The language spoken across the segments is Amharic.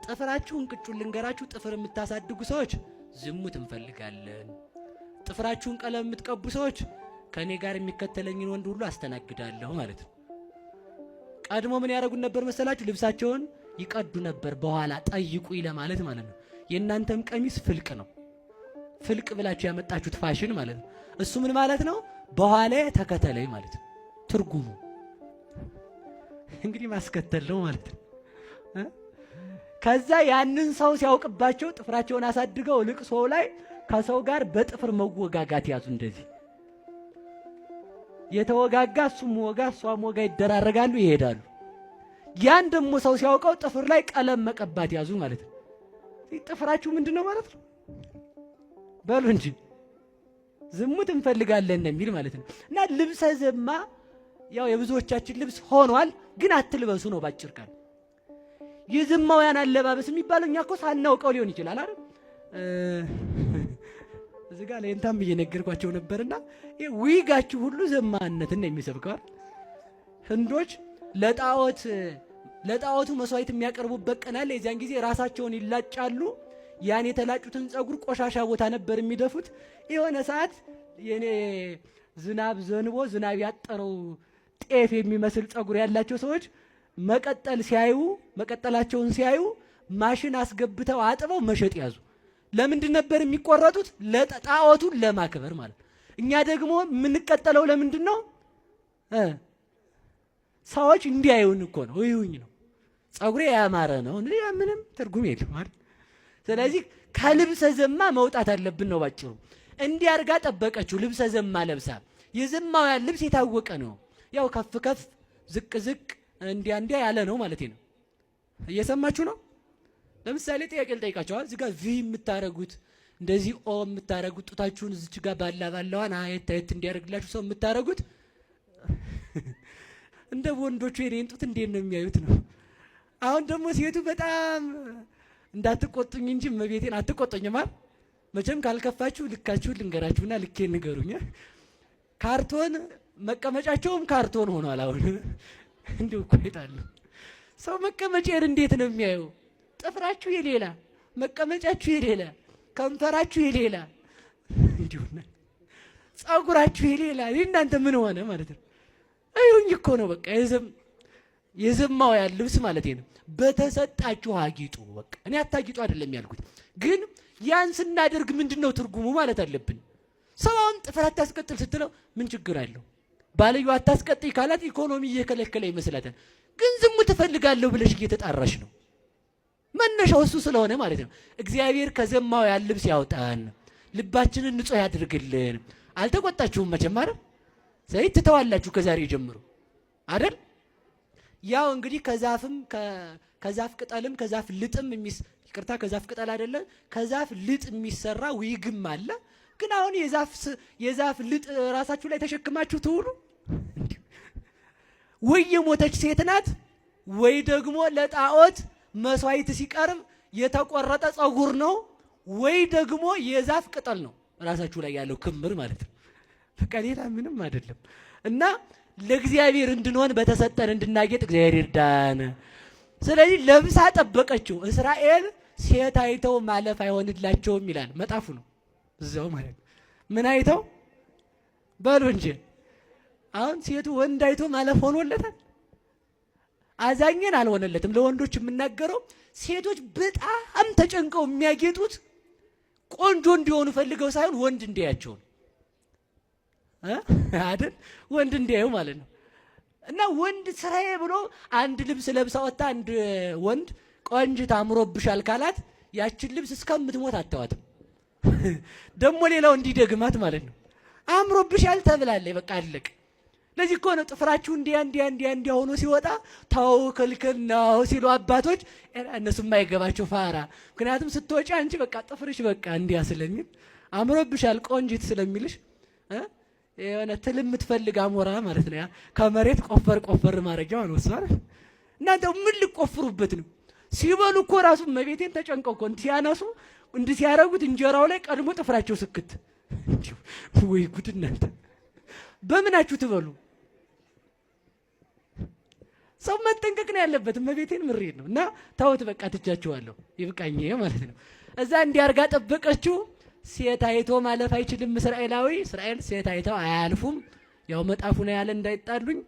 ጥፍራችሁን ቅጩን ልንገራችሁ። ጥፍር የምታሳድጉ ሰዎች ዝሙት እንፈልጋለን። ጥፍራችሁን ቀለም የምትቀቡ ሰዎች ከእኔ ጋር የሚከተለኝን ወንድ ሁሉ አስተናግዳለሁ ማለት ነው። ቀድሞ ምን ያደረጉን ነበር መሰላችሁ? ልብሳቸውን ይቀዱ ነበር በኋላ ጠይቁኝ ለማለት ማለት ነው። የእናንተም ቀሚስ ፍልቅ ነው። ፍልቅ ብላችሁ ያመጣችሁት ፋሽን ማለት ነው። እሱ ምን ማለት ነው? በኋላ ተከተለኝ ማለት ነው። ትርጉሙ እንግዲህ ማስከተል ነው ማለት ነው። ከዛ ያንን ሰው ሲያውቅባቸው ጥፍራቸውን አሳድገው ልቅሶ ላይ ከሰው ጋር በጥፍር መወጋጋት ያዙ። እንደዚህ የተወጋጋ እሱም ወጋ እሷም ወጋ ይደራረጋሉ፣ ይሄዳሉ። ያን ደግሞ ሰው ሲያውቀው ጥፍር ላይ ቀለም መቀባት ያዙ ማለት ነው። ጥፍራችሁ ምንድን ነው ማለት ነው? በሉ እንጂ ዝሙት እንፈልጋለን የሚል ማለት ነው። እና ልብሰ ዘማ ያው የብዙዎቻችን ልብስ ሆኗል፣ ግን አትልበሱ ነው ባጭር ቃል። የዘማውያን አለባበስ የሚባለው እኛ እኮ ሳናውቀው ሊሆን ይችላል አይደል? እዚህ ጋር ለእንታም እየነገርኳቸው ነበርና ዊጋችሁ ሁሉ ዘማነትን ነው የሚሰብከው አይደል? ህንዶች ለጣዖቱ መስዋዕት የሚያቀርቡበት ቀን አለ። የዚያን ጊዜ ራሳቸውን ይላጫሉ። ያን የተላጩትን ጸጉር ቆሻሻ ቦታ ነበር የሚደፉት። የሆነ ሰዓት የኔ ዝናብ ዘንቦ ዝናብ ያጠረው ጤፍ የሚመስል ጸጉር ያላቸው ሰዎች መቀጠል ሲያዩ መቀጠላቸውን ሲያዩ ማሽን አስገብተው አጥበው መሸጥ ያዙ። ለምንድን ነበር የሚቆረጡት? ለጣዖቱን ለማክበር ማለት። እኛ ደግሞ የምንቀጠለው ለምንድን ነው? ሰዎች እንዲያዩን እኮ ነው። እዩኝ ነው። ጸጉሬ ያማረ ነው። ምንም ትርጉም የለም አይደል? ስለዚህ ከልብሰ ዘማ መውጣት አለብን ነው ባጭሩ። እንዲህ አድርጋ ጠበቀችው። ልብሰ ዘማ ለብሳ። የዘማውያን ልብስ የታወቀ ነው። ያው ከፍ ከፍ ዝቅ ዝቅ እንዲያ እንዲያ ያለ ነው ማለት ነው። እየሰማችሁ ነው። ለምሳሌ ጥያቄ ልጠይቃቸዋል። እዚህ ጋር V የምታረጉት እንደዚህ O የምታረጉት ጡታችሁን እዚች ጋር ባላ ባላዋን አየት አየት እንዲያደርግላችሁ ሰው የምታረጉት እንደ ወንዶቹ የኔን ጡት እንዴት ነው የሚያዩት ነው። አሁን ደግሞ ሴቱ በጣም እንዳትቆጡኝ እንጂ እመቤቴን አትቆጡኝማ። መቼም ካልከፋችሁ ልካችሁን ልንገራችሁና ልኬን ንገሩኝ። ካርቶን መቀመጫቸውም ካርቶን ሆኗል። አሁን እንዲሁ እኮ ይጣሉ ሰው መቀመጫን እንዴት ነው የሚያየው? ጥፍራችሁ የሌላ መቀመጫችሁ የሌላ ከንፈራችሁ የሌላ እንዲሁ ጸጉራችሁ የሌላ እናንተ ምን ሆነ ማለት ነው? እዩኝ እኮ ነው በቃ የዘማውያን ልብስ ማለት ነው። በተሰጣችሁ አጊጡ። በቃ እኔ አታጊጡ አይደለም ያልኩት፣ ግን ያን ስናደርግ ምንድን ነው ትርጉሙ ማለት አለብን። ሰው አሁን ጥፍር አታስቀጥል ስትለው ምን ችግር አለው? ባልዩ አታስቀጥይ ካላት ኢኮኖሚ እየከለከለ ይመስላታል። ግን ዝሙት እፈልጋለሁ ብለሽ እየተጣራሽ ነው። መነሻው እሱ ስለሆነ ማለት ነው። እግዚአብሔር ከዘማውያን ልብስ ያውጣን፣ ልባችንን ንጹሕ ያድርግልን። አልተቆጣችሁም መቼም አይደል? ስለዚህ ትተዋላችሁ ከዛሬ ጀምሮ አይደል? ያው እንግዲህ ከዛፍም ከዛፍ ቅጠልም ከዛፍ ልጥም ይቅርታ፣ ከዛፍ ቅጠል አይደለም ከዛፍ ልጥ የሚሰራ ዊግም አለ። ግን አሁን የዛፍ ልጥ ራሳችሁ ላይ ተሸክማችሁ ትውሉ ወይ የሞተች ሴት ናት ወይ ደግሞ ለጣዖት መስዋዕት ሲቀርብ የተቆረጠ ጸጉር ነው ወይ ደግሞ የዛፍ ቅጠል ነው ራሳችሁ ላይ ያለው ክምር ማለት ነው። በቃ ሌላ ምንም አይደለም። እና ለእግዚአብሔር እንድንሆን በተሰጠን እንድናጌጥ እግዚአብሔር ይርዳን። ስለዚህ ለብሳ ጠበቀችው። እስራኤል ሴት አይተው ማለፍ አይሆንላቸውም ይላል መጣፉ ነው እዛው ማለት ነው። ምን አይተው በሉ እንጂ አሁን ሴቱ ወንድ አይቶ ማለፍ ሆኖለታል? አዛኝን አልሆነለትም። ለወንዶች የምናገረው ሴቶች በጣም ተጨንቀው የሚያጌጡት ቆንጆ እንዲሆኑ ፈልገው ሳይሆን ወንድ እንዲያቸው ነው አይደል? ወንድ እንዲያዩ ማለት ነው። እና ወንድ ስራዬ ብሎ አንድ ልብስ ለብሳ ወጣ። አንድ ወንድ ቆንጅት አምሮብሻል ካላት ያችን ልብስ እስከምትሞት አተዋትም። ደግሞ ሌላው እንዲደግማት ማለት ነው። አምሮብሻል ተብላለች፣ በቃ አለቅ። ለዚህ እኮ ነው ጥፍራችሁ እንዲያ እንዲያ እንዲያ እንዲያ ሆኖ ሲወጣ ተው ክልክል ነው ሲሉ አባቶች፣ እነሱ የማይገባቸው ፋራ። ምክንያቱም ስትወጪ አንቺ በቃ ጥፍርሽ በቃ እንዲያ ስለሚል አምሮብሻል ቆንጅት ስለሚልሽ የሆነ ትል የምትፈልግ አሞራ ማለት ነው። ያ ከመሬት ቆፈር ቆፈር ማድረጊያው ነው እሱ አይደል? እናንተ ምን ልቆፍሩበት ነው? ሲበሉ እኮ ራሱ መቤቴን ተጨንቀው እኮ እንዲህ ሲያነሱ እንዲህ ሲያደርጉት እንጀራው ላይ ቀድሞ ጥፍራቸው ስክት። ወይ ጉድ! እናንተ በምናችሁ ትበሉ? ሰው መጠንቀቅ ነው ያለበት። እመቤቴን ምሬት ነው እና ተውት በቃ ትቻችኋለሁ፣ ይብቃኝ ማለት ነው። እዛ እንዲያርጋ ጠበቀችው። ሴት አይቶ ማለፍ አይችልም እስራኤላዊ። እስራኤል ሴት አይተው አያልፉም። ያው መጣፉ ነው ያለ እንዳይጣሉኝ።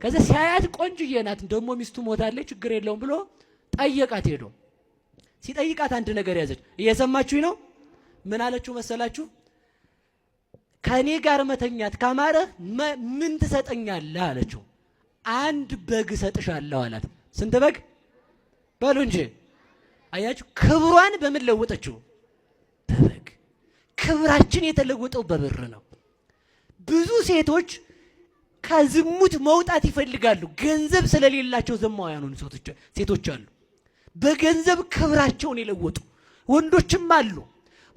ከዛ ሲያያት ቆንጅዬ ናት፣ ደግሞ ሚስቱ ሞታለች፣ ችግር የለውም ብሎ ጠየቃት። ሄዶ ሲጠይቃት አንድ ነገር ያዘች። እየሰማችሁኝ ነው? ምን አለችው መሰላችሁ? ከኔ ጋር መተኛት ካማረህ ምን ትሰጠኛለህ አለችው። አንድ በግ እሰጥሻለሁ አላት። ስንት በግ በሉ እንጂ። አያችሁ፣ ክብሯን በምን ለወጠችው? በበግ። ክብራችን የተለወጠው በብር ነው። ብዙ ሴቶች ከዝሙት መውጣት ይፈልጋሉ። ገንዘብ ስለሌላቸው ዘማውያን ሴቶች አሉ። በገንዘብ ክብራቸውን የለወጡ ወንዶችም አሉ።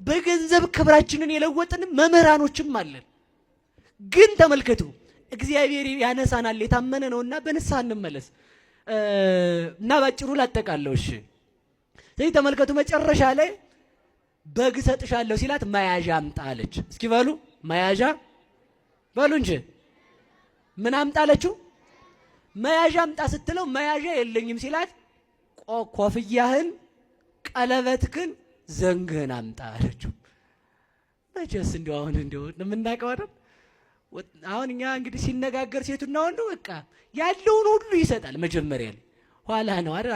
በገንዘብ ክብራችንን የለወጥን መምህራኖችም አለን። ግን ተመልከቱ፣ እግዚአብሔር ያነሳናል የታመነ ነውና በንስሐ እንመለስ እና ባጭሩ ላጠቃለው። እሺ፣ ስለዚህ ተመልከቱ፣ መጨረሻ ላይ በግ እሰጥሻለሁ ሲላት መያዣ አምጣ አለች። እስኪ በሉ መያዣ በሉ እንጂ ምን አምጣ አለችው? መያዣ አምጣ ስትለው መያዣ የለኝም ሲላት ኮፍያህን፣ ቀለበትክን፣ ዘንግህን አምጣ አለችው። መቼስ እንዲያው አሁን እንዲያው የምናውቀው አይደል? አሁን እኛ እንግዲህ ሲነጋገር ሴቱና ወንዱ በቃ ያለውን ሁሉ ይሰጣል። መጀመሪያ ላይ ኋላ ነው አይደል?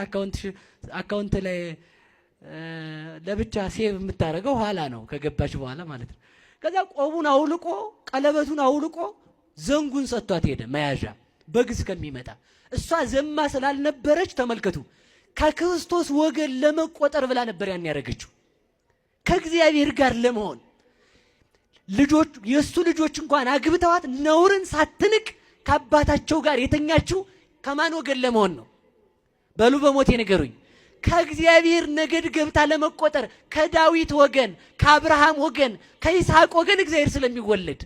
account ላይ ለብቻ save የምታደርገው ኋላ ነው ከገባች በኋላ ማለት ነው። ከዛ ቆቡን አውልቆ ቀለበቱን አውልቆ ዘንጉን ሰጥቷት ሄደ። መያዣ በግ እስከሚመጣ እሷ ዘማ ስላልነበረች ተመልከቱ፣ ከክርስቶስ ወገን ለመቆጠር ብላ ነበር ያን ያደረገችው፣ ከእግዚአብሔር ጋር ለመሆን ልጆች የእሱ ልጆች እንኳን አግብተዋት ነውርን ሳትንቅ ከአባታቸው ጋር የተኛችው ከማን ወገን ለመሆን ነው? በሉ በሞቴ ንገሩኝ። ከእግዚአብሔር ነገድ ገብታ ለመቆጠር ከዳዊት ወገን፣ ከአብርሃም ወገን፣ ከይስሐቅ ወገን እግዚአብሔር ስለሚወለድ